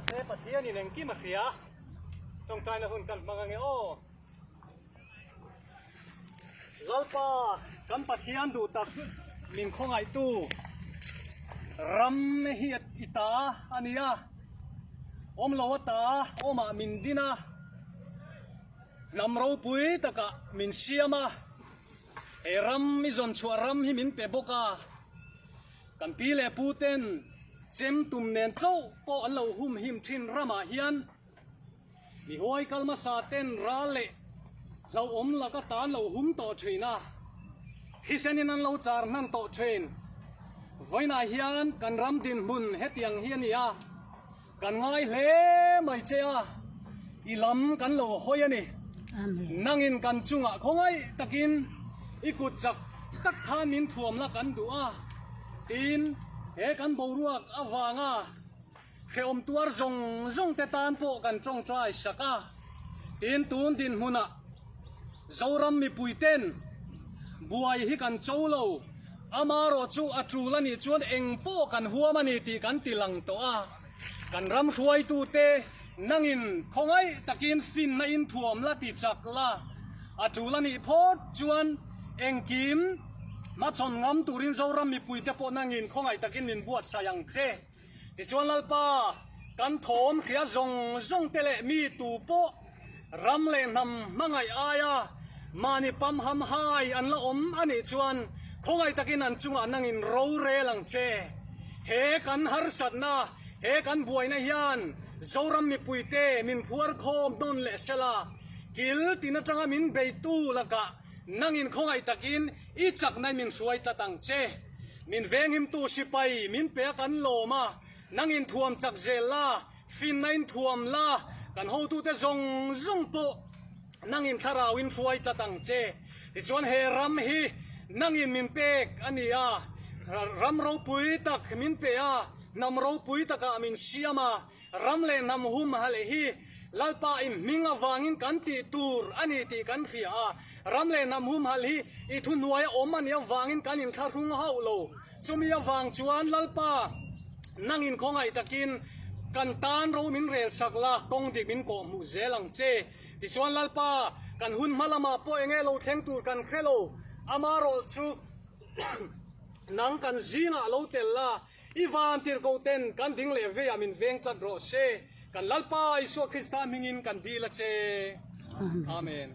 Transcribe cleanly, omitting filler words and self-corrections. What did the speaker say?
Mahse Pathianin engkim a hria. Tawngtaina hun kan hmang ange aw. Lalpa kan Pathian duh tak min khawngaihtu ram hi i ta a ni a, awm lo a ta awmah min din a, hnam ropui takah min siam a, he ram i zawn chhuah ram hi min pe bawk a. Kan pi leh pu ten chem tum nen chauh pawh an lo humhim thin ramah hian mi huai kal hmasa ten ral leh hlauhawm laka tan lo hum tawh thin a, thisenin an lo char hnan tawh thin. Vawiinah hian kan ram dinhmun hetiang hi a ni a, kan ngai hle mai che a, i lam kan lo hawi a ni. Nangin kan chungah khawngaih takin i kut chak tak khan min thuamna kan duh a, tiin he kan boruak avanga Hrehawm tuar zawng zawng te tan pawh kan tawngtai sak a, tin tun dinhmunah Zoram mipui ten buai hi kan cho lo, amarawh chu a tul a nih chuan eng pawh kan huam a ni tih kan ti lang tawh a, kan ram hruaitu te nangin khawngaih takin finna in thuam la ti chak la, a tul a nih phawt chuan engkim hmachhawn ngam turin Zoram mipui te pawh nangin khawngaih takin min buatsaih ang che. Tichuan Lalpa, kan thawm hria zawng zawng te leh mi tu pawh ram leh hnam hmangaih aia mahni pam ham hai an la awm a nih chuan khawngaih takin an chungah nangin rorel ang che. He kan harsatna, he kan buaina hian Zoram mipuite min phuar khawm nawn leh sela, kil tin atanga min beitu lakah nangin khawngaih takin i chakna min hruai tlat ang che. Min venghimtu sipai min pe a kan lawm a, nang inthuam chak zel la, finna inthuam la, kan hotute zawng zawng pawh nang in thlarau in hruai tlat ang che. Tichuan he ram hi nangin min pek a ni a, ram ropui tak min pe a, hnam ropui takah min siam a, Ram leh hnam hum halh hi Lalpa in hming avangin kan tih tur a ni tih kan hria a, ram leh hnam hum halh hi i thuhnuaia awm a nih avangin kan inthlahrung hauh lo. Chumi avang chuan Lalpa nangin khawngaih takin kan tan ro min rel sak la, kawng dik min kawh hmuh zel ang che. Tichuan Lalpa kan hun hma lamah pawh enge lo thleng tur kan hre lo, amarawh chu nang kan zingah lo tel la, I van tirhkoh ten kan ding leh veiah min veng tlat rawh se. Kan Lalpa Isua Krista hmingin kan dil a che. Amen.